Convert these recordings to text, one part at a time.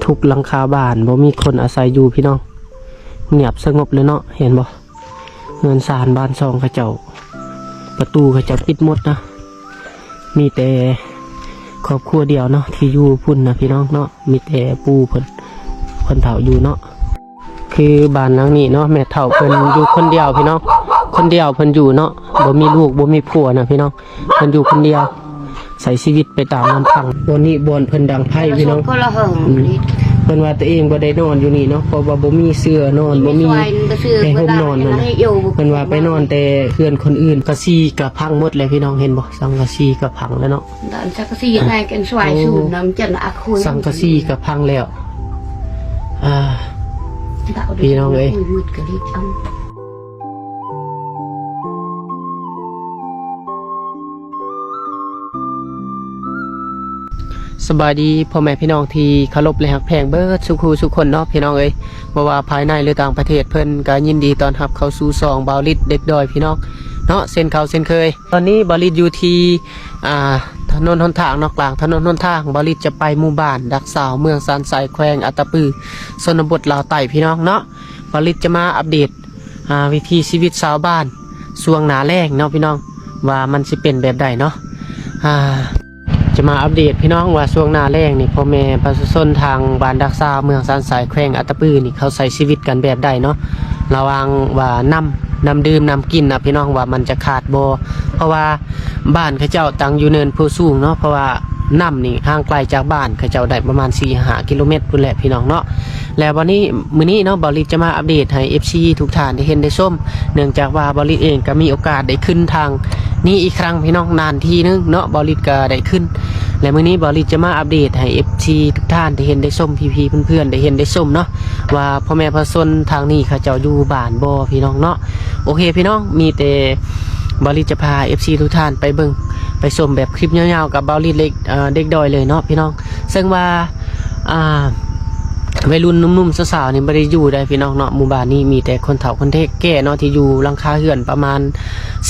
ທຸກຫຼັງຄາບ້ານບໍ່ມີຄົນອາໄສຢູ່ພີ່ນ້ອງ, ງຽບສະຫງົບເລີຍເນາະ. ເຫັນບໍ່? ເຮືອນຊານບ້ານຊ່ອງເຂົາເຈົ້າ ປະຕູເຂົາເຈົ້າປິດໝົດນະ, ມີແຕ່ຄອບຄົວດຽວເນາະທີ່ຢູ່ພຸ້ນນະພີ່ນ້ອງເນາະ, ມີແຕ່ປູ່ເພິ່ນ ເພິ່ນເຖົ້າຢູ່ເນາະ. ຄືບ້ານຫຼັງນີ້ເນາະ ແມ່ເຖົ້າເພິ່ນຢູ່ຄົນດຽວພີ່ນ້ອງ, ຄົນດຽວເພິ່ນຢູ່ເນາະ, ບໍ່ມີລູກບໍ່ມີຜົວນະພີ່ນ້ອງ, ເພິ່ນຢູ່ຄົນດຽວ ໃຊ້ຊີວິດໄປຕາມລຳພັງ. ບ່ອນນີ້ບ່ອນເພິ່ນດັງໄຟພີ່ນ້ອງ. ເພິ່ນວ່າຕົວເອງບໍ່ໄດ້ນອນຢູ່ນີ້ເນາະ ເພາະວ່າບໍ່ມີເສື່ອນອນ ບໍ່ມີຜ້າຫົ່ມນອນຫັ້ນນະ. ເພິ່ນວ່າໄປນອນແຕ່ເຮືອນຄົນອື່ນ. ສັງກະສີກະພັງໝົດແລ້ວພີ່ນ້ອງ, ເຫັນບໍ່? ສັງກະສີກະພັງແລ້ວເນາະ. ສັງກະສີກະພັງແລ້ວ ອ່າ ພີ່ນ້ອງເອີຍ. ສະບາຍດີພໍ່ແມ່ພີ່ນ້ອງທີ່ເຄົາລົບ ແລະ ຮັກແພງເບິດສູ່ຄູ່ສູ່ຄົນເນາະພີ່ນ້ອງເອີຍ. ບໍ່ວ່າພາຍໃນ ຫຼື ຕ່າງປະເທດ ເພິ່ນກະຍິນດີຕ້ອນຮັບເຂົ້າສູ່ຊ່ອງບ່າວລິດເດັກດອຍພີ່ນ້ອງເນາະ ເຊັ່ນເກົ່າເຊັ່ນເຄີຍ. ຕອນນີ້ບ່າວລິດຢູ່ທີ່ ອ່າ ຖະໜົນຫົນທາງເນາະ, ກາງຖະໜົນຫົນທາງ. ບ່າວລິດຈະໄປໝູ່ບ້ານດາກຊາວ ເມືອງຊານໄຊ ແຂວງອັດຕະປື ຊົນນະບົດລາວໃຕ້ພີ່ນ້ອງເນາະ. ບ່າວລິດຈະມາອັບເດດ ອ່າ ວິຖີຊີວິດຊາວບ້ານຊ່ວງໜ້າແລ້ງເນາະພີ່ນ້ອງ ວ່າມັນຊິເປັນແບບໃດເນາະ. ອ່າ ຈະມາອັບເດດພີ່ນ້ອງວ່າຊ່ວງໜ້າແລ້ງນີ້ ພໍ່ແມ່ປະຊາຊົນທາງບ້ານດາກຊາວ ເມືອງຊານໄຊ ແຂວງອັດຕະປືນີ້ ເຂົາໃຊ້ຊີວິດກັນແບບໃດເນາະ, ລະຫວ່າງວ່ານ້ຳ ນ້ຳດື່ມ ນ້ຳກິນນະພີ່ນ້ອງ ວ່າມັນຈະຂາດບໍ່. ເພາະວ່າບ້ານເຂົາເຈົ້າຕັ້ງຢູ່ເນີນພູສູງເນາະ, ເພາະວ່ານ້ຳນີ້ຫ່າງໄກຈາກບ້ານເຂົາເຈົ້າໄດ້ປະມານສີ່ຫ້າກິໂລແມັດພຸ້ນແຫຼະພີ່ນ້ອງເນາະ. ແລ້ວວັນນີ້ ມື້ນີ້ເນາະ ບ່າວລິດຈະມາອັບເດດໃຫ້ເອັຟຊີທຸກທ່ານໄດ້ເຫັນໄດ້ຊົມ, ເນື່ອງຈາກວ່າບ່າວລິດເອງກໍມີໂອກາດໄດ້ຂຶ້ນທາງນີ້ອີກຄັ້ງພີ່ນ້ອງ, ນານທີໜຶ່ງເນາະ ບ່າວລິດກໍໄດ້ຂຶ້ນ. ແລະ ມື້ນີ້ບ່າວລິດຈະມາອັບເດດໃຫ້ເອັຟຊີທຸກທ່ານໄດ້ເຫັນໄດ້ຊົມ, ພີ່ໆເພື່ອນໆໄດ້ເຫັນໄດ້ຊົມເນາະ ວ່າພໍ່ແມ່ປະຊາຊົນທາງນີ້ເຂົາເຈົ້າຢູ່ບ້ານບໍ່ພີ່ນ້ອງເນາະ. ໂອເຄພີ່ນ້ອງ, ມີແຕ່ບ່າວລິດຈະພາເອັຟຊີທຸກທ່ານໄປເບິ່ງໄປຊົມແບບຄລິບຍາວໆກັບບ່າວລິດເດັກ ເອີ ເດັກດອຍເລີຍເນາະພີ່ນ້ອງ. ເຊິ່ງວ່າ ອ່າ ໄວລຸ້ນໜຸ່ມໆສາວໆນີ້ບໍ່ໄດ້ຢູ່ໃດພີ່ນ້ອງເນາະ, ໝູ່ບ້ານນີ້ມີແຕ່ຄົນເຖົ້າຄົນແກ່ເນາະ ທີ່ຢູ່ຫຼັງຄາເຮືອນປະມານ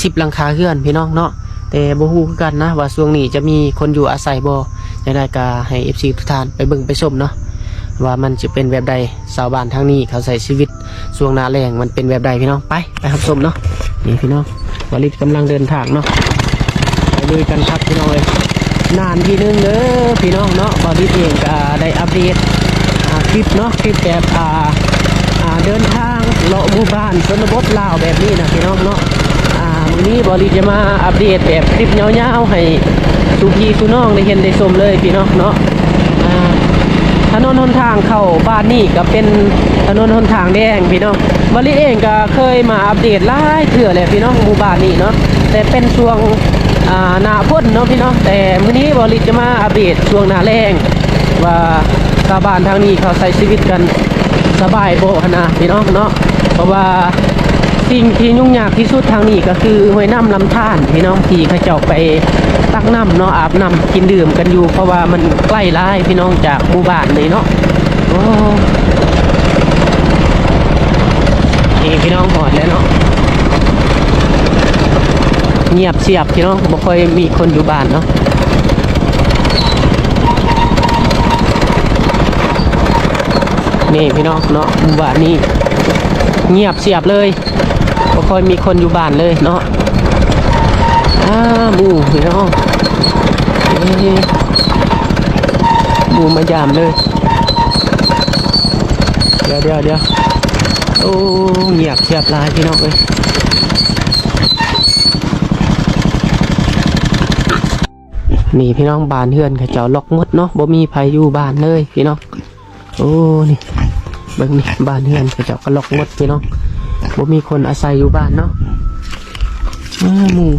ສິບຫຼັງຄາເຮືອນພີ່ນ້ອງເນາະ. ແຕ່ບໍ່ຮູ້ຄືກັນນະວ່າຊ່ວງນີ້ຈະມີຄົນຢູ່ອາໄສບໍ່. ຈັ່ງໃດກໍໃຫ້ເອັຟຊີທຸກທ່ານໄປເບິ່ງໄປຊົມເນາະ ວ່າມັນຈະເປັນແບບໃດ, ຊາວບ້ານທາງນີ້ເຂົາໃຊ້ຊີວິດ ຊ່ວງໜ້າແລ້ງມັນເປັນແບບໃດພີ່ນ້ອງ. ໄປ ໄປຮັບຊົມເນາະ. ນີ້ພີ່ນ້ອງ ບ່າວລິດກຳລັງເດີນທາງເນາະ, ໄປລຸຍກັນຄັບພີ່ນ້ອງເອີຍ. ນານທີໜຶ່ງເດີພີ່ນ້ອງເນາະ, ບ່າວລິດເອງກະໄດ້ອັບເດດ ອ່າ ຄລິບເນາະ, ຄລິບແບບ ອ່າ ອ່າ ເດີນທາງເລາະໝູ່ບ້ານຊົນນະບົດລາວແບບນີ້ນະພີ່ນ້ອງເນາະ. ອ່າ ມື້ນີ້ບ່າວລິດຈະມາອັບເດດແບບຄລິບຍາວໆໃຫ້ສູ່ພີ່ສູ່ນ້ອງໄດ້ເຫັນໄດ້ຊົມເລີຍພີ່ນ້ອງເນາະ. ອ່າ ຖະໜົນຫົນທາງເຂົ້າບ້ານນີ້ກໍເປັນຖະໜົນຫົນທາງແດງພີ່ນ້ອງ. ບ່າວລິດເອງກໍເຄີຍມາອັບເດດຫຼາຍເທື່ອແລ້ວພີ່ນ້ອງ ໝູ່ບ້ານນີ້ເນາະ, ແຕ່ເປັນຊ່ວງ ອ່າ ໜ້າຝົນເນາະພີ່ນ້ອງ. ແຕ່ມື້ນີ້ບ່າວລິດຈະມາອັບເດດຊ່ວງໜ້າແລ້ງ ວ່າຊາວບ້ານທາງນີ້ເຂົາໃຊ້ຊີວິດກັນສະບາຍບໍ່ຫັ້ນນະພີ່ນ້ອງເນາະ. ເພາະວ່າສິ່ງທີ່ຫຍຸ້ງຍາກທີ່ສຸດທາງນີ້ກໍຄືຫ້ວຍນ້ຳລຳທານພີ່ນ້ອງ, ທີ່ເຂົາເຈົ້າໄປຕັກນ້ຳເນາະ ອາບນ້ຳກິນດື່ມກັນຢູ່, ເພາະວ່າມັນໄກຫຼາຍພີ່ນ້ອງຈາກໝູ່ບ້ານນີ້ເນາະ. ໂອ້ ນີ້ພີ່ນ້ອງ ຮອດແລ້ວເນາະ. ງຽບສຽບພີ່ນ້ອງ, ບໍ່ຄ່ອຍມີຄົນຢູ່ບ້ານເນາະ. ນີ້ພີ່ນ້ອງເນາະ, ໝູ່ບ້ານນີ້ງຽບສຽບເລີຍ, ບໍ່ຄ່ອຍມີຄົນຢູ່ບ້ານເລີຍເນາະ. ອ່າ ໝູ່ພີ່ນ້ອງ ເອີ ໝູ່ມາຢາມເລີຍ. ດຽວໆໆ ໂອ້ ງຽບສຽບຫຼາຍພີ່ນ້ອງເອີຍ. ນີ້ພີ່ນ້ອງ, ບ້ານເຮືອນເຂົາເຈົ້າລັອກໝົດເນາະ, ບໍ່ມີໃຜຢູ່ບ້ານເລີຍພີ່ນ້ອງ. ໂອ້ ນີ້ ເບິ່ງນີ້, ບ້ານເຮືອນເຂົາເຈົ້າກໍລັອກໝົດພີ່ນ້ອງ, ບໍ່ມີຄົນອາໄສຢູ່ບ້ານເນາະ. ອ່າ ໝູ່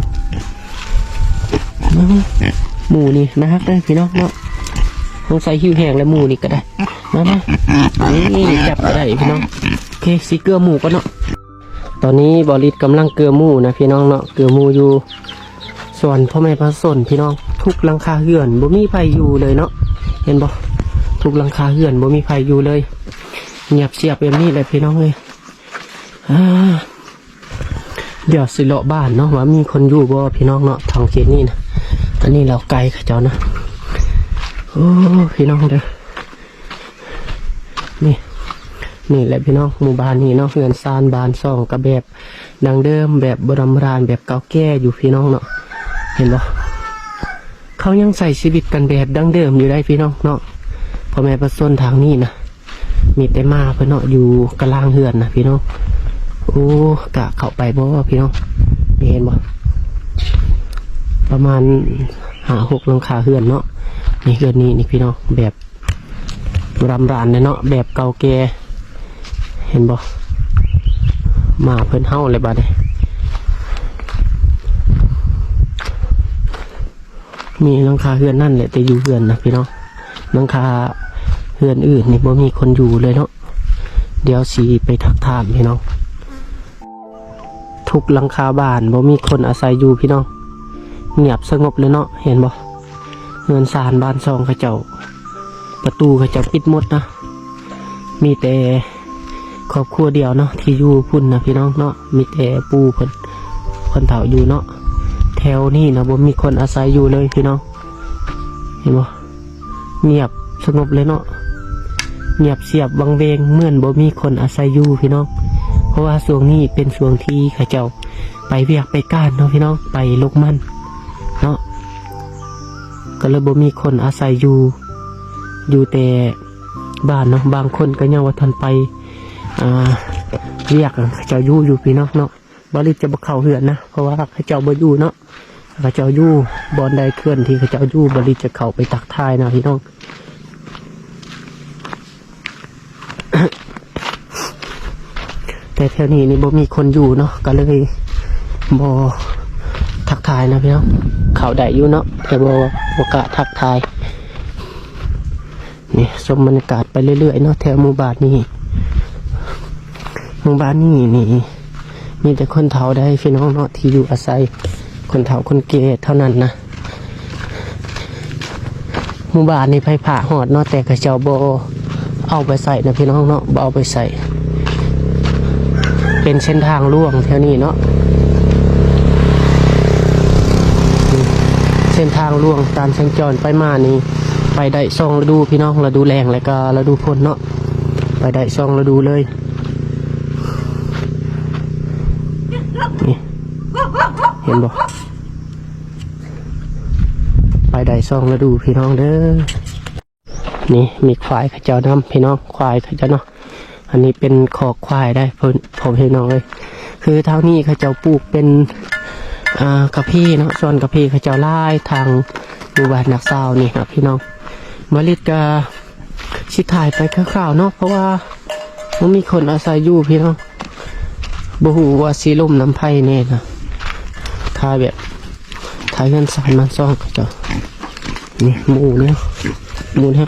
ໝູ່ນີ້ໜ້າຮັກເດີພີ່ນ້ອງເນາະ, ສົງໄສຫິວແຮງແລ້ວໝູ່ນີ້ກໍໄດ້. ມາໆ ນີ້ ຈັບກໍໄດ້ພີ່ນ້ອງ. ໂອເຄ ຊິເກືອໝູ່ກ່ອນເນາະ. ຕອນນີ້ບ່າວລິດກຳລັງເກືອໝູ່ນະພີ່ນ້ອງເນາະ, ເກືອໝູ່ຢູ່ສວນພໍ່ແມ່ປະຊາຊົນພີ່ນ້ອງ. ທຸກຫຼັງຄາເຮືອນບໍ່ມີໃຜຢູ່ເລີຍເນາະ, ເຫັນບໍ່? ທຸກຫຼັງຄາເຮືອນບໍ່ມີໃຜຢູ່ເລີຍ, ງຽບສຽບແບບນີ້ແຫຼະພີ່ນ້ອງເອີຍ. ອ່າ ດຽວຊິເລາະບ້ານເນາະ ວ່າມີຄົນຢູ່ບໍ່ພີ່ນ້ອງເນາະ, ທາງເຂດນີ້ນະ. ອັນນີ້ລາວໄກ່ເຂົາເຈົ້ານະ. ໂອ້ ພີ່ນ້ອງເດີ. ນີ້ ນີ້ແຫຼະພີ່ນ້ອງ ໝູ່ບ້ານນີ້ເນາະ ເຮືອນຊານບ້ານຊ່ອງກໍແບບດັ້ງເດີມ ແບບໂບລານໂບລານ ແບບເກົ່າແກ່ຢູ່ພີ່ນ້ອງເນາະ ເຫັນບໍ່? ເຂົາຍັງໃຊ້ຊີວິດກັນແບບດັ້ງເດີມຢູ່ໃດ໋ພີ່ນ້ອງເນາະ ພໍ່ແມ່ປະຊາຊົນທາງນີ້ນະ ມີແຕ່ໝາເພິ່ນເນາະ ຢູ່ກະລາງເຮືອນນະພີ່ນ້ອງ. ໂອ້ ກະເຂົ້າໄປບໍ່ພີ່ນ້ອງ? ນີ້ເຫັນບໍ່? ປະມານຫ້າຫົກຫຼັງຄາເຮືອນເນາະ ໃນເຮືອນນີ້ນີ້ພີ່ນ້ອງ ແບບ ໂບລານໂບລານເດ້ເນາະ ແບບເກົ່າແກ່ ເຫັນບໍ່? ໝາເພິ່ນເຫົ່າແລ້ວບາດນີ້ ມີຫຼັງຄາເຮືອນນັ້ນແຫຼະ ແຕ່ຢູ່ເຮືອນນະພີ່ນ້ອງ ຫຼັງຄາເຮືອນອື່ນນີ້ບໍ່ມີຄົນຢູ່ເລີຍເນາະ. ດຽວຊິໄປທັກຖາມພີ່ນ້ອງ. ທຸກຫຼັງຄາບ້ານບໍ່ມີຄົນອາໄສຢູ່ພີ່ນ້ອງ ງຽບສະຫງົບເລີຍເນາະ ເຫັນບໍ່? ເຮືອນຊານບ້ານຊ່ອງເຂົາເຈົ້າ ປະຕູເຂົາເຈົ້າປິດໝົດນະ ມີແຕ່ຄອບຄົວດຽວເນາະທີ່ຢູ່ພຸ້ນນະພີ່ນ້ອງເນາະ ມີແຕ່ປູ່ເພິ່ນ ຄົນເຖົ້າຢູ່ເນາະ. ແຖວນີ້ນະບໍ່ມີຄົນອາໄສຢູ່ເລີຍພີ່ນ້ອງ ເຫັນບໍ່? ງຽບສະຫງົບເລີຍເນາະ ງຽບສຽບວັງເວງ ເໝືອນບໍ່ມີຄົນອາໄສຢູ່ພີ່ນ້ອງ ເພາະວ່າຊ່ວງນີ້ເປັນຊ່ວງທີ່ເຂົາເຈົ້າໄປວຽກໄປການເນາະພີ່ນ້ອງ ໄປລົກມັນເນາະ ກໍເລີຍບໍ່ມີຄົນອາໄສຢູ່ ຢູ່ແຕ່ບ້ານເນາະ. ບາງຄົນກໍຍັງບໍ່ທັນໄປ ອ່າ ວຽກ ເຂົາເຈົ້າຢູ່ຢູ່ພີ່ນ້ອງເນາະ. ບ່າວລິດຈະບໍ່ເຂົ້າເຮືອນນະ ເພາະວ່າເຂົາເຈົ້າບໍ່ຢູ່ເນາະ ເຂົາເຈົ້າຢູ່ບ່ອນໃດ ເຮືອນທີ່ເຂົາເຈົ້າຢູ່ ບ່າວລິດຈະເຂົ້າໄປທັກທາຍນະພີ່ນ້ອງ. ແຕ່ແຖວນີ້ນີ້ບໍ່ມີຄົນຢູ່ເນາະ ກໍເລີຍບໍ່ທັກທາຍນະພີ່ນ້ອງ. ເຂົ້າໄດ້ຢູ່ເນາະ ແຕ່ບໍ່ ບໍ່ກ້າທັກທາຍ. ນີ້ ຊົມບັນຍາກາດໄປເລື້ອຍໆເນາະ ແຖວໝູ່ບ້ານນີ້ ໝູ່ບ້ານນີ້ນີ້ ມີແຕ່ຄົນເຖົ້າໃດ໋ພີ່ນ້ອງເນາະ ທີ່ຢູ່ອາໄສ ຄົນເຖົ້າຄົນແກ່ເທົ່ານັ້ນນະ. ໝູ່ບ້ານນີ້ໄຟຟ້າຮອດເນາະ ແຕ່ເຂົາເຈົ້າບໍ່ເອົາໄປໃຊ້ນະພີ່ນ້ອງເນາະ ບໍ່ເອົາໄປໃຊ້. ເປັນເສັ້ນທາງຫຼວງແຖວນີ້ເນາະ ເສັ້ນທາງຫຼວງການສັນຈອນໄປມານີ້ ໄປໄດ້ສອງລະດູພີ່ນ້ອງ ລະດູແລ້ງ ແລະກະລະດູຝົນເນາະ ໄປໄດ້ສອງລະດູເລີຍ. ນີ້ ເຫັນບໍ່? ໄປໄດ້ສອງລະດູພີ່ນ້ອງເດີ. ນີ້ມີຄວາຍເຂົາເຈົ້ານຳພີ່ນ້ອງ ຄວາຍເຂົາເຈົ້າເນາະ. ອັນນີ້ເປັນຄອກຄວາຍໄດ໋ ພໍ່ ພໍ່ພີ່ນ້ອງເອີຍ. ຄືທາງນີ້ເຂົາເຈົ້າປູກເປັນ ອ່າ ກາເຟເນາະ ສວນກາເຟເຂົາເຈົ້າຫຼາຍ ທາງໝູ່ບ້ານນາຊາວນີ້ເນາະພີ່ນ້ອງ. ບ່າວລິດກະຊິຖ່າຍໄປຄ່າວໆເນາະ ເພາະວ່າບໍ່ມີຄົນອາໄສຢູ່ພີ່ນ້ອງ. ບໍ່ຮູ້ວ່າຊິລົມນຳໃຜແດ່ນະ ຖ່າຍແບບ ຖ່າຍເຮືອນຊານບ້ານຊ່ອງເຂົາເຈົ້າ. ນີ້ໝູນີ້ ໝູນີ້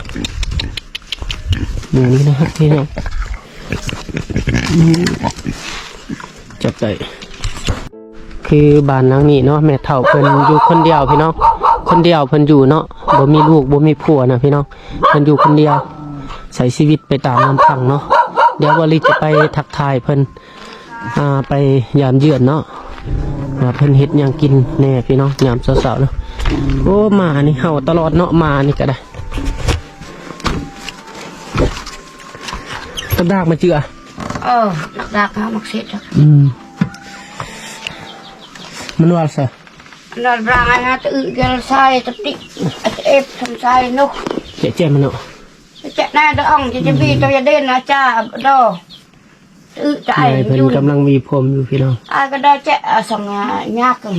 ໝູນີ້ນະພີ່ນ້ອງ ອືມ ຈັບໄດ້. ຄືບ້ານຫຼັງນີ້ເນາະ ແມ່ເຖົ້າເພິ່ນຢູ່ຄົນດຽວພີ່ນ້ອງ ຄົນດຽວເພິ່ນຢູ່ເນາະ ບໍ່ມີລູກບໍ່ມີຜົວນະພີ່ນ້ອງ ເພິ່ນຢູ່ຄົນດຽວ ໃຊ້ຊີວິດໄປຕາມລຳພັງເນາະ. ດຽວບ່າວລິດຈະໄປທັກທາຍເພິ່ນ ອ່າ ໄປຢາມເຢືອນເນາະ ວ່າເພິ່ນເຮັດຫຍັງກິນແດ່ພີ່ນ້ອງ ຍາມເຊົ້າໆເນາະ. ໂອ້ ໝານີ້ເຫົ່າຕະຫຼອດເນາະ ໝານີ້ກໍໄດ້. ດາກມາເຈື່ອ ເອີ ດາກເອົາມາເສດ ອືມ ມັນວ່າຊະ ນອນບຣາງອານາຕະອຶເກລຊາຍຕະຕິ ເອັດເອັດ ທຳຊາຍນຸ ເຈະເຈະມັນເນາະ ເຈະນາດອງ ເຈະເຈະບີ ໂຕຍາເດນ ອາຈາ ດອ ອື ຕະໄອ ເພິ່ນກຳລັງຫວີຜົມຢູ່ພີ່ນ້ອງ ອາກະດາ ເຈະ ອາສັງຍາກ ອືມ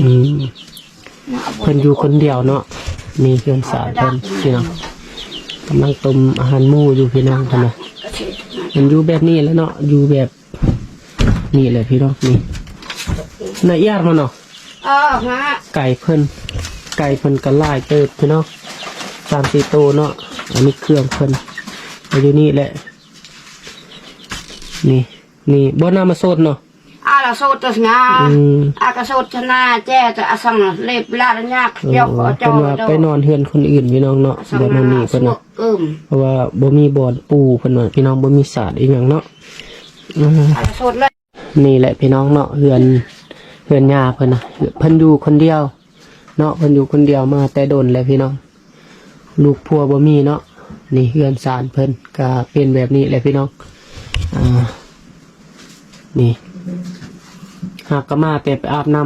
ເພິ່ນຢູ່ຄົນດຽວເນາະ ມີເຮືອນສາມຄົນພີ່ນ້ອງ ກຳລັງຕົ້ມອາຫານໝູຢູ່ພີ່ນ້ອງ ເພິ່ນວ່າ ເພິ່ນຢູ່ແບບນີ້ແຫຼະເນາະ ຢູ່ແບບນີ້ແຫຼະພີ່ນ້ອງ. ນີ້ ນາຍອຽດມາເນາະ ເອີ ມາ ໄກ່ເພິ່ນ ໄກ່ເພິ່ນກໍຫຼາຍເຕີບພີ່ນ້ອງ ສາມສີ່ໂຕເນາະ. ອັນນີ້ເຄື່ອງເພິ່ນ ຢູ່ນີ້ແຫຼະ ນີ້ ນີ້ ບໍ່ນຳມາໂສດເນາະ ອາລະໂສດຕະສະຫງ່າ ອືມ ອາກະໂສດຊະນາແຈຕະອະສັງເລັບລາລະຍາກ ເອີ ເຈົ້າກໍເຈົ້າ ເພິ່ນວ່າໄປນອນເຮືອນຄົນອື່ນພີ່ນ້ອງເນາະ ບໍ່ນອນນີ້ເພິ່ນວ່າ ເອີ ເພາະວ່າບໍ່ມີບ່ອນປູ່ເພິ່ນວ່າ ພີ່ນ້ອງ ບໍ່ມີສາດອີ່ຫຍັງເນາະ ອືມ ອາກະໂສດເລີຍ. ນີ້ແຫຼະພີ່ນ້ອງເນາະ ເຮືອນ ເຮືອນຍ່າເພິ່ນນະ ເພິ່ນຢູ່ຄົນດຽວເນາະ ເພິ່ນຢູ່ຄົນດຽວມາແຕ່ດົນແລ້ວພີ່ນ້ອງ ລູກຜົວບໍ່ມີເນາະ ນີ້ເຮືອນຊານເພິ່ນກະເປັນແບບນີ້ແຫຼະພີ່ນ້ອງ. ອ່າ ນີ້ ຫາກະມາແຕ່ໄປອາບນ້ຳ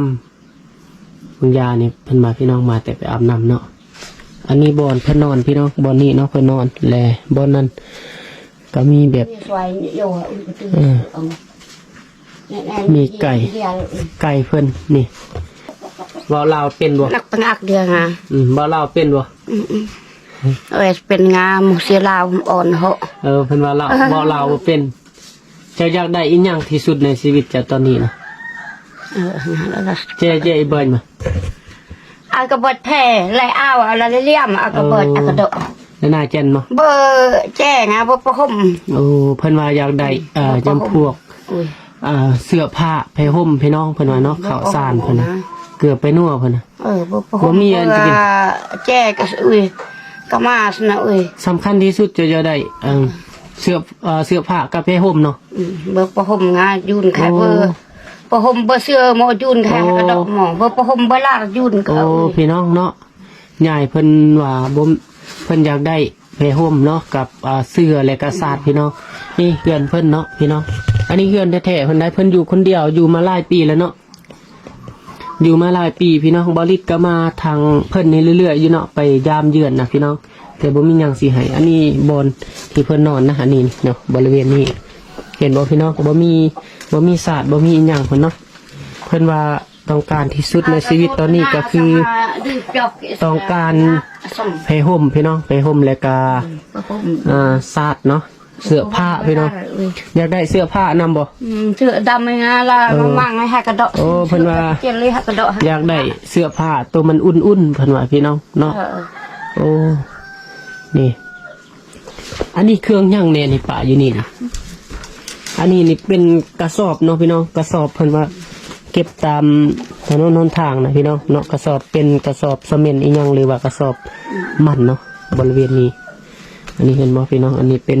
ບາງຢ່ານີ້ເພິ່ນມາ ພີ່ນ້ອງ ມາແຕ່ໄປອາບນ້ຳເນາະ. ອັນນີ້ບ່ອນເພິ່ນນອນພີ່ນ້ອງ ບ່ອນນີ້ເນາະ ເພິ່ນນອນ ແລະ ບ່ອນນັ້ນກະມີແບບ ເອີ ມີໄກ່ ໄກ່ເພິ່ນນີ້. ເວົ້າລາວເປັນບໍ່? ນັກປະຫຍັກເດຍງາ ອືມ ເວົ້າລາວເປັນບໍ່? ອືມໆ ເອີຍ ເປັນງາມ ເສຍລາວອ່ອນເຫາະ. ເອີ ເພິ່ນວ່າລາວ ເວົ້າລາວບໍ່ເປັນ. ເຈົ້າຢາກໄດ້ອີ່ຫຍັງທີ່ສຸດໃນຊີວິດເຈົ້າຕອນນີ້ນະ? ເອີ ແຈ ແຈອີເບິ່ງມາ. ອາກະເບີດແພ ໄລອາວ ອາລາລຽມ ອາກະເບີດ ອາກະໂດ ນານາແຈນບໍ່? ເບີແຈງາ ເບີປະຫົມ. ໂອ້ ເພິ່ນວ່າຢາກໄດ້ ເອີ ຈຳພວກ ເອີ ເສື້ອຜ້າ ແພຫົ່ມ ພີ່ນ້ອງ ເພິ່ນວ່າເນາະ. ເຂົ້າສານເພິ່ນ ເກືອໄປນົວເພິ່ນນະ. ເອີ ບໍ່ ບໍ່ມີອັນຈະກິນ ແຈກະ ອຸ້ຍ ກະມາສນະ ອຸ້ຍ. ສຳຄັນທີ່ສຸດຈະ ຈະໄດ້ ເອີ ເສື້ອ ເອີ ເສື້ອຜ້າກັບແພຫົ່ມເນາະ. ອືມ ເບີປະຫົມງາ ຢູນແຄ ໂອ້ ເບີປະຫົມ ເບີເສື້ອໝໍ ຢູນແຄ ໂອ້ ກະດອກໝໍ ເບີປະຫົມ ເບີລາກ ຢູນກະ ໂອ້ ເອົາ ພີ່ນ້ອງເນາະ. ຍາຍເພິ່ນວ່າບໍ່ ເພິ່ນຢາກໄດ້ແພຫົ່ມເນາະ ກັບ ອ່າ ເສື້ອ ແລະກະສາດ ພີ່ນ້ອງ. ນີ້ເຮືອນເພິ່ນເນາະ ພີ່ນ້ອງ. ອັນນີ້ເຮືອນແທ້ໆເພິ່ນໄດ໋ ເພິ່ນຢູ່ຄົນດຽວ ຢູ່ມາຫຼາຍປີແລ້ວເນາະ. ຢູ່ມາຫຼາຍປີພີ່ນ້ອງ ບ່າວລິດກະມາທາງເພິ່ນນີ້ເລື້ອຍໆຢູ່ເນາະ ໄປຢາມເຢືອນນະພີ່ນ້ອງ ແຕ່ບໍ່ມີຫຍັງຊິໃຫ້. ອັນນີ້ບ່ອນທີ່ເພິ່ນນອນນະ ອັນນີ້ເນາະ ບໍລິເວນນີ້ ເຫັນບໍ່ພີ່ນ້ອງ? ບໍ່ມີ ບໍ່ມີສາດ ບໍ່ມີອີ່ຫຍັງເພິ່ນເນາະ. ເພິ່ນວ່າຕ້ອງການທີ່ສຸດໃນຊີວິດຕອນນີ້ກະຄືຕ້ອງການແພຫົ່ມພີ່ນ້ອງ ແພຫົ່ມ ແລະກະ ອືມ ເອີ ສາດເນາະ. ເສື້ອຜ້າພີ່ນ້ອງ ຢາກໄດ້ເສື້ອຜ້ານຳບໍ່? ອືມ ເສື້ອດຳງາລະ ເອີ ມັງໃຫ້ຮັກກະເດາະ. ໂອ້ ເພິ່ນວ່າ ເຈເລຮັກກະເດາະ ຢາກໄດ້ເສື້ອຜ້າໂຕມັນອຸ່ນໆ ເພິ່ນວ່າພີ່ນ້ອງເນາະ. ເອີ ໂອ້ ນີ້ ອັນນີ້ເຄື່ອງຫຍັງແດ່ນີ້ປະຢູ່ນີ້ນະ? ອັນນີ້ນີ້ເປັນກະສອບເນາະພີ່ນ້ອງ ກະສອບເພິ່ນວ່າເກັບຕາມຖະໜົນຫົນທາງນະພີ່ນ້ອງເນາະ. ກະສອບ ເປັນກະສອບສະເໝັນອີ່ຫຍັງ ຫຼືວ່າກະສອບມັນເນາະ ບໍລິເວນນີ້. ອັນນີ້ເຫັນບໍ່ພີ່ນ້ອງ? ອັນນີ້ເປັນ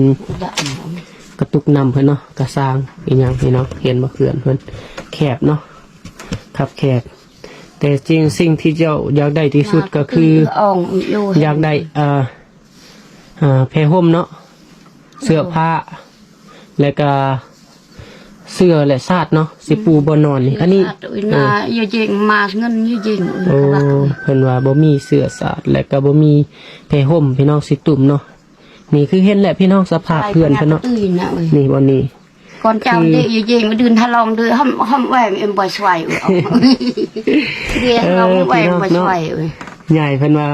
ກະຕຸກນ້ຳເພິ່ນເນາະ ກະສ້າງອີ່ຫຍັງພີ່ນ້ອງ ເຫັນບໍ່? ເຮືອນເພິ່ນແຄບເນາະ ຄັບແຄບ. ແຕ່ຈິງ ສິ່ງທີ່ເຈົ້າຢາກໄດ້ທີ່ສຸດກະຄື ຢາກໄດ້ ເອີ ເອີ ແພຫົ່ມເນາະ ເສື້ອຜ້າ ແລະກະ ເສື້ອ ແລະ ສາດເນາະ ຊິປູບ່ອນນອນນີ້. ອັນນີ້ ເອີ ໂອ້ ເພິ່ນວ່າບໍ່ມີເສື້ອສາດ ແລະກະບໍ່ມີແພຫົ່ມ ພີ່ນ້ອງ ຊິຕຸ້ມເນາະ. ນີ້ຄືເຫັນແຫຼະພີ່ນ້ອງ ສະພາບເຮືອນເພິ່ນເນາະ. ນີ້ບ່ອນນີ້ ກ່ອນເຈົ້າເດ ເຢງມາດື່ນທະລອງເດີ ຫ້ອມ ຫ້ອມແຫວງເອັມບໍ່ຊ່ວຍເອີຍ ເດ ເອີ ຫ້ອມແຫວງບໍ່ຊ່ວຍເອີຍ. ຍາຍເພິ່ນວ່າ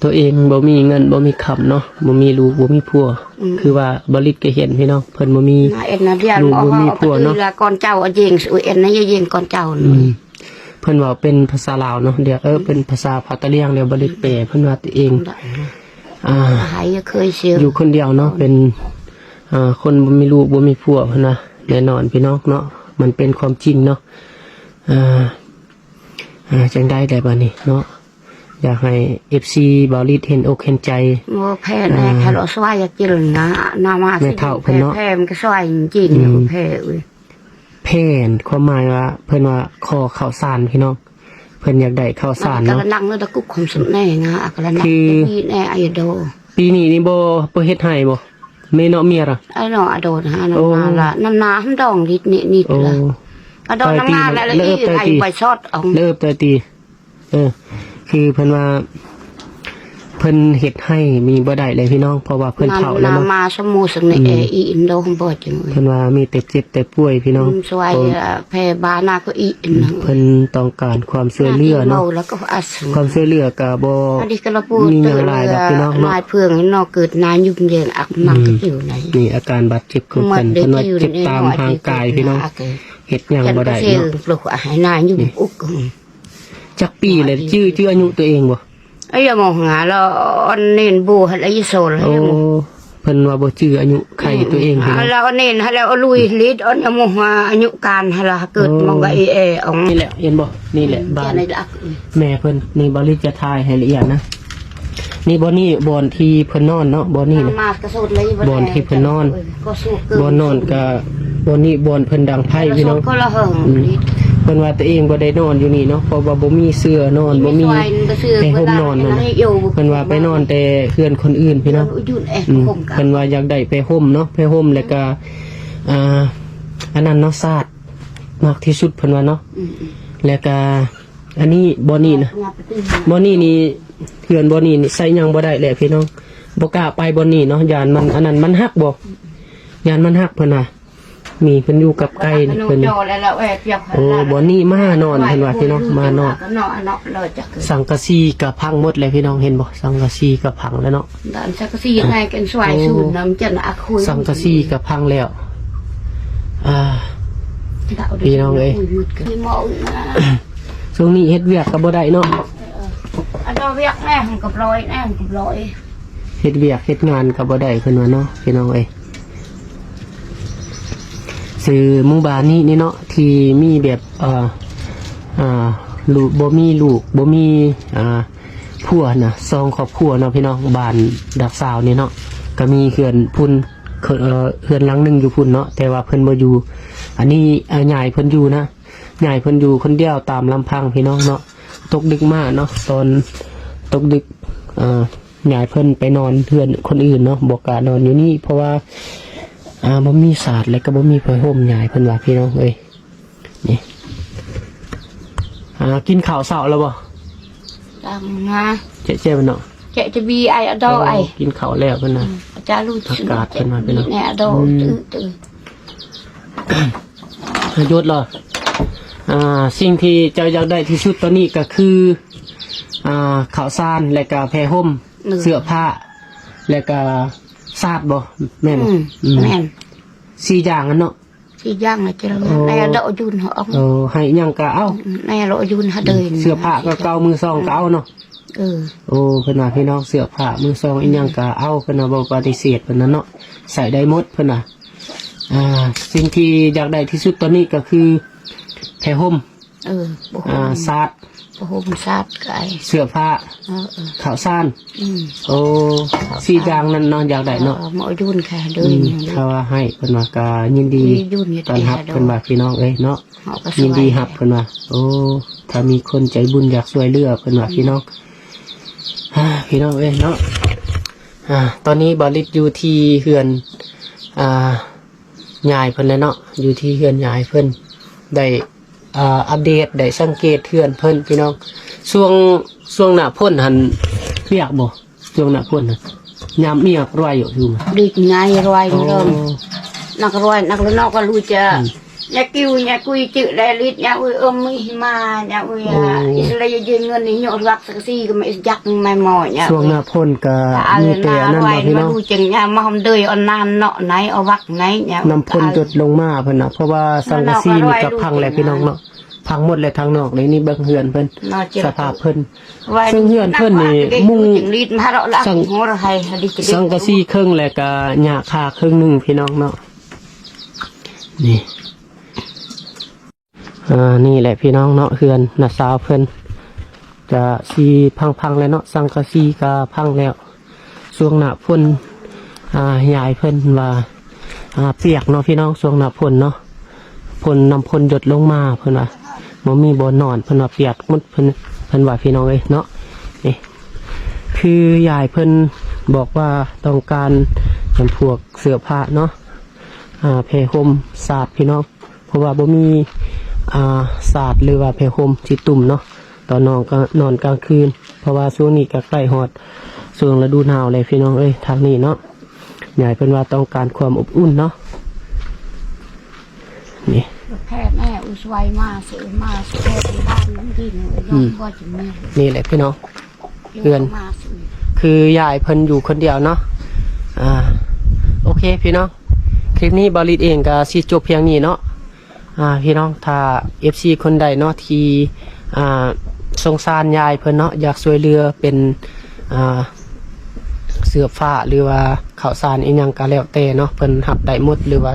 ໂຕເອງບໍ່ມີເງິນບໍ່ມີຄຳເນາະ ບໍ່ມີລູກບໍ່ມີຜົວ ອືມ ຄືວ່າບໍລິດກະເຫັນພີ່ນ້ອງ ເພິ່ນບໍ່ມີ ນາເອັນນາດຽນ ລູກບໍ່ມີຜົວເນາະ ກ່ອນເຈົ້າເຢງ ເອັນນາເຢງກ່ອນເຈົ້າ. ອືມ ເພິ່ນເວົ້າເປັນພາສາລາວເນາະ ດຽວ ເອີ ເປັນພາສາພາກກະຫຼ່ຽງ ດຽວບໍລິດແປ ເພິ່ນວ່າໂຕເອງ ອ່າ ຢູ່ຄົນດຽວເນາະ ເປັນ ອ່າ ຄົນບໍ່ມີລູກບໍ່ມີຜົວ ເພິ່ນວ່າ. ແນ່ນອນພີ່ນ້ອງເນາະ ມັນເປັນຄວາມຈິງເນາະ. ອ່າ ອ່າ ຈັ່ງໃດໄດ໋ບາດນີ້ເນາະ ຢາກໃຫ້ເອັຟຊີບ່າວລິດເຫັນອົກເຫັນໃຈ. ບໍ່ແພ້ແນ່ ອ່າ ຄັນເອົາຊ່ວຍຢາກກິນນະ ນຳມາ ແມ່ເຖົ້າເພິ່ນເນາະ ແພ້ມັນກະຊ່ວຍຈິງ ອືມ ແພ້ເອີຍ. ແຜ່ນ ຄວາມໝາຍວ່າ ເພິ່ນວ່າຂໍເຂົ້າສານພີ່ນ້ອງ ເພິ່ນຢາກໄດ້ເຂົ້າສານເນາະ. ກະລະນັງເນາະ ຕະກຸກຄອມສຸນແນ່ງາ ອາກະລະນັງ ຄືປີແນ່ອາຍໂດ ປີນີ້ນີ້ບໍ່ ບໍ່ເຮັດໄຮ່ບໍ່? ເມເນາະເມຍລະ ອາຍເນາະ ອາໂດນ ອານຳ ໂອ້ ນາລະ ນຳນາຫັ້ນດອງລິດນີ້ ນີ້ ໂອ້ ລະ ອາໂດນ ນຳນາລະ ລະອີ ລະເອີບ ໄອ ໄປຊອດອອງ ລະເອີບ ຕາຍຕີ. ເອີ ຄືເພິ່ນວ່າ ເພິ່ນເຮັດໄຮ່ນີ້ບໍ່ໄດ້ເລີຍພີ່ນ້ອງ ເພາະວ່າເພິ່ນເຖົ້າແລ້ວເນາະ ມາສະໝູສະເໜີ ອືມ ອີອິນໂດບໍ່ຈຶ່ງ ເພິ່ນວ່າມີແຕ່ເຈັບແຕ່ປ່ວຍພີ່ນ້ອງ ຊ່ວຍ ເອີ ແຜ່ບານາກະອີ ເພິ່ນຕ້ອງການຄວາມຊ່ວຍເຫຼືອເນາະ ຄວາມຊ່ວຍເຫຼືອກະບໍ່ມີຫຍັງຫຼາຍດອກພີ່ນ້ອງເນາະ ນາຍເພື່ອງເນາະ ເກີດນາຍຍຸບແຍງອັກໜັກຢູ່ໃນ ນີ້ອາການບາດເຈັບຂອງເພິ່ນ ເພິ່ນວ່າເຈັບຕາມຮ່າງກາຍພີ່ນ້ອງ ເຮັດຫຍັງບໍ່ໄດ້ເນາະ ໃຫ້ນາຍຍຸບອຸກ. ຈັກປີແລ້ວ ຈື່ ຈື່ອາຍຸຕົວເອງບໍ່? ອາຍຸໝໍຫາລະ ອັນເນນບູຫັ້ນລະ ອີໂຊລະ ໂອ້ ເພິ່ນວ່າບໍ່ຈື່ອາຍຸໄຂຕົວເອງ ອືມ ຫັ້ນລະ ອັນເນນຫັ້ນລະ ອະລຸຍລິດ ອັນຍາໂມຫາ ອາຍຸການຫັ້ນລະ ເກີດ ໂອ້ ມອງກະເອແອອອງ ນີ້ແຫຼະ ເຫັນບໍ່? ນີ້ແຫຼະ ອືມ ບ້ານ ແມ່ເພິ່ນ ນີ້ ບ່າວລິດຈະຖ່າຍໃຫ້ລະອຽດນະ ນີ້ ບ່ອນນີ້ ບ່ອນທີ່ເພິ່ນນອນເນາະ ບ່ອນນີ້ນະ ບ່ອນທີ່ເພິ່ນນອນ ບ່ອນນອນກະ ບ່ອນນີ້ ບ່ອນເພິ່ນດັງໄຟພີ່ນ້ອງ ອືມ. ເພິ່ນວ່າຕົວເອງບໍ່ໄດ້ນອນຢູ່ນີ້ເນາະ ເພາະວ່າບໍ່ມີເສື່ອນອນ ບໍ່ມີແພຮົ່ມນອນຫັ້ນນະ. ເພິ່ນວ່າໄປນອນແຕ່ເຮືອນຄົນອື່ນພີ່ນ້ອງ. ອືມ ເພິ່ນວ່າຢາກໄດ້ແພຮົ່ມເນາະ ແພຮົ່ມ ແລ້ວກະ ອ່າ ອັນນັ້ນເນາະ ສາດ ມັກທີ່ສຸດເພິ່ນວ່າເນາະ. ອືມໆ ແລ້ວກະ ອັນນີ້ບ່ອນນີ້ນະ ບ່ອນນີ້ນີ້ ເຮືອນບ່ອນນີ້ນີ້ໃຊ້ຫຍັງບໍ່ໄດ້ແຫຼະພີ່ນ້ອງ. ບໍ່ກ້າໄປບ່ອນນີ້ເນາະ ຢ້ານມັນອັນນັ້ນ ມັນຫັກບໍ່ ຢ້ານມັນຫັກເພິ່ນວ່າ. ມີເພິ່ນຢູ່ກັບໄກ່ນີ້ເພິ່ນ. ໂອ້ ບ່ອນນີ້ມ້ານອນເພິ່ນວ່າພີ່ນ້ອງ ມ້ານອນ. ສັງກະສີກະພັງໝົດແລ້ວພີ່ນ້ອງ ເຫັນບໍ່ ສັງກະສີກະພັງແລ້ວເນາະ. ສັງກະສີໃນກັນສວາຍສູນນຳຈັນອາຄຸຍ ສັງກະສີກະພັງແລ້ວ. ອ່າ ພີ່ນ້ອງເອີຍ ຊ່ວງນີ້ເຮັດວຽກກໍບໍ່ໄດ້ເນາະ. ອັນດອວຽກແນ່ ກັບລອຍແນ່ ກັບລອຍ ເຮັດວຽກເຮັດງານກໍບໍ່ໄດ້ເພິ່ນວ່າເນາະ ພີ່ນ້ອງເອີຍ. ຊື່ໝູ່ບ້ານນີ້ນີ້ເນາະ ທີ່ມີແບບ ເອີ ເອີ ລູກ ບໍ່ມີລູກ ບໍ່ມີ ອ່າ ຜົວນະ ສອງຄອບຄົວເນາະພີ່ນ້ອງ. ບ້ານດັກຊາວນີ້ເນາະ ກໍມີເຮືອນພຸ້ນ ເອີ ເຮືອນຫຼັງໜຶ່ງຢູ່ພຸ້ນເນາະ ແຕ່ວ່າເພິ່ນບໍ່ຢູ່. ອັນນີ້ ເອີ ຍາຍເພິ່ນຢູ່ນະ ຍາຍເພິ່ນຢູ່ຄົນດຽວຕາມລຳພັງພີ່ນ້ອງເນາະ. ຕົກດຶກມາເນາະ ຕອນຕົກດຶກ ເອີ ຍາຍເພິ່ນໄປນອນເຮືອນຄົນອື່ນເນາະ ບໍ່ກ້ານອນຢູ່ນີ້ ເພາະວ່າ ອ່າ ບໍ່ມີສາດ ແລະກໍບໍ່ມີຜ້າຫົ່ມ ຍາຍເພິ່ນວ່າ ພີ່ນ້ອງເອີຍ. ນີ້ ອ່າ ກິນເຂົ້າເຊົ້າແລ້ວບໍ່? ຕັ້ງນາ ເຈະໆ ເນາະ ເຈະຈະບີໄອອະດໍໄອ. ໂອ້ ກິນເຂົ້າແລ້ວເພິ່ນນະ. ອືມ ອາຈານລູກ ອາກາດເພິ່ນວ່າ ພີ່ນ້ອງ ແນ່ອະດໍ. ອືມ ອື ອື ຫະ ຢຸດເລີຍ. ອ່າ ສິ່ງທີ່ເຈົ້າຢາກໄດ້ທີ່ສຸດຕອນນີ້ກໍຄື ອ່າ ເຂົ້າສານ ແລະກະຜ້າຫົ່ມ ເສື້ອຜ້າ ແລະກະສາດບໍ່ ແມ່ນບໍ່? ອືມ ອືມ ແມ່ນ ສີ່ຢ່າງຫັ້ນເນາະ. ສີ່ຢ່າງນະ ເຈົ້າ ໂອ້ ໃນອະເດາະຢຸນເຮົາອອກ. ເອີ ໃຫ້ຫຍັງກະເອົາ ໃນອະເດາະຢຸນຫາເດີຍ ເສື້ອຜ້າເກົ່າໆ ມືສອງກະເອົາເນາະ. ເອີ ໂອ້ ເພິ່ນວ່າ ພີ່ນ້ອງ ເສື້ອຜ້າມືສອງອີ່ຫຍັງກະເອົາ ເພິ່ນວ່າບໍ່ປະຕິເສດເພິ່ນນະເນາະ ໃສ່ໄດ້ໝົດເພິ່ນວ່າ. ອ່າ ສິ່ງທີ່ຢາກໄດ້ທີ່ສຸດຕອນນີ້ກໍຄືຜ້າຫົ່ມ ເອີ ຜ້າຫົ່ມ ອ່າ ສາດ ຜ້າຫົ່ມ ສາດ ກະໄອ ເສື້ອຜ້າ ເອີ ເອີ ເຂົ້າສານ. ອືມ ໂອ້ ສີ່ຢ່າງນັ້ນເນາະ ຢາກໄດ້ເນາະ. ເອີ ໝໍຢູ່ນະ ເດີຍ ອືມ ຖ້າວ່າໃຫ້ເພິ່ນວ່າກະຍິນດີ ຍິນດີຕ້ອນຮັບ ເພິ່ນວ່າ ພີ່ນ້ອງເອີຍເນາະ. ເຮົາກໍ ຍິນດີຮັບເພິ່ນວ່າ. ໂອ້ ຖ້າມີຄົນໃຈບຸນຢາກຊ່ວຍເຫຼືອເພິ່ນວ່າ ອືມ ພີ່ນ້ອງ. ອ່າ ພີ່ນ້ອງເອີຍເນາະ ອ່າ ຕອນນີ້ບ່າວລິດຢູ່ທີ່ເຮືອນ ອ່າ ຍາຍເພິ່ນແຫຼະເນາະ ຢູ່ທີ່ເຮືອນຍາຍເພິ່ນ ໄດ້ ອ່າ ອັບເດດ ໄດ້ສັງເກດເຮືອນເພິ່ນ ພີ່ນ້ອງ. ຊ່ວງ ຊ່ວງໜ້າຝົນຫັ້ນປຽກບໍ່? ຊ່ວງໜ້າຝົນຫັ້ນ ຍາມມີນັກລວຍຢູ່ ຢູ່ມາ ດີງ່າຍລວຍ. ໂອ້ ເລີ່ມ ນັກລວຍ ນັກລະນອກກໍຮູ້ຈະ ອືມ ຍາກິວ ຍາກຸຍ ຈື່ແລລິດ ຍາອຸຍ ເອີມ ມີມາ ຍາອຸຍ ໂອ້ ອາ ອິດລະຍາເງິນນີ້ ຍົກລັກສັກສີກໍມາອິດຈັກ ມາໝໍຍາ. ຊ່ວງໜ້າຝົນກໍມີແຕ່ອັນນັ້ນເນາະ ພີ່ນ້ອງ ມາດູຈັ່ງຍາມາຫອມເດີຍ ອອນນານເນາະ ໄນ ອອກວັກໄນຍາ ນ້ຳຝົນຈົດລົງມາເພິ່ນນະ ເພາະວ່າສັງກະສີນີ້ກໍພັງແລ້ວ ພີ່ນ້ອງເນາະ. ພັງໝົດແລ້ວທາງນອກນີ້ ນີ້ເບິ່ງເຮືອນເພິ່ນ ສະພາບເພິ່ນ. ເຊິ່ງເຮືອນເພິ່ນນີ້ມຸງ ສັງ ສັງກະສີເຄິ່ງ ແລ້ວກະຫຍ້າຄາເຄິ່ງໜຶ່ງ ພີ່ນ້ອງເນາະ. ນີ້ ອ່າ ນີ້ແຫຼະ ພີ່ນ້ອງເນາະ ເຮືອນນ້າສາວເພິ່ນກະຊິພັງໆ ແລ້ວເນາະ ສັງກະສີກະພັງແລ້ວ. ຊ່ວງໜ້າຝົນ ອ່າ ຍາຍເພິ່ນວ່າ ອ່າ ປຽກເນາະ ພີ່ນ້ອງ ຊ່ວງໜ້າຝົນເນາະ ຝົນ ນ້ຳຝົນຢົດລົງມາ ເພິ່ນວ່າບໍ່ມີບ່ອນນອນ ເພິ່ນວ່າປຽກໝົດ ເພິ່ນ ເພິ່ນວ່າ ພີ່ນ້ອງເອີຍເນາະ. ນີ້ຄືຍາຍເພິ່ນບອກວ່າຕ້ອງການຈຳພວກເສື້ອຜ້າເນາະ ອ່າ ຜ້າຫົ່ມ ສາດ ພີ່ນ້ອງ ເພາະວ່າບໍ່ມີ ອ່າ ສາດ ຫຼືວ່າຜ້າຫົ່ມຊິຕຸ້ມເນາະ ຕອນນອນກາງ ນອນກາງຄືນ ເພາະວ່າຊ່ວງນີ້ກໍໃກ້ຮອດຊ່ວງລະດູໜາວແລ້ວ ພີ່ນ້ອງເອີຍ. ທາງນີ້ເນາະ ຍາຍເພິ່ນວ່າຕ້ອງການຄວາມອົບອຸ່ນເນາະ. ນີ້ ແພດແນ່ ອຸສວາຍມາ ຊື້ມາ ຊື້ແພດທີ່ບ້ານນີ້ ອືມ ບໍ່ຈະມີ. ນີ້ແຫຼະ ພີ່ນ້ອງ ເຮືອນ ຄືຍາຍເພິ່ນຢູ່ຄົນດຽວເນາະ. ອ່າ ໂອເຄ ພີ່ນ້ອງ ຄລິບນີ້ບ່າວລິດເອງກໍຊິຈົບພຽງນີ້ເນາະ. ອ່າ ພີ່ນ້ອງ ຖ້າເອັບຊີຄົນໃດເນາະ ທີ່ ອ່າ ສົງສານຍາຍເພິ່ນເນາະ ຢາກຊ່ວຍເຫຼືອເປັນ ອ່າ ເສື້ອຜ້າ ຫຼືວ່າເຂົ້າສານອີ່ຫຍັງກໍແລ້ວແຕ່ເນາະ ເພິ່ນຮັບໄດ້ໝົດ ຫຼືວ່າ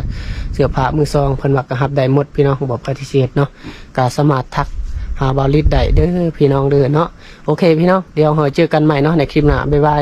ເສື້ອຜ້າມືສອງ ເພິ່ນວ່າກໍຮັບໄດ້ໝົດ ພີ່ນ້ອງ ບໍ່ປະຕິເສດເນາະ. ກໍສາມາດທັກຫາບ່າວລິດໄດ້ເດີ ພີ່ນ້ອງເດີເນາະ. ໂອເຄ ພີ່ນ້ອງ ດຽວເຮົາເຈີກັນໃໝ່ເນາະ ໃນຄລິບໜ້າ ບາຍບາຍ.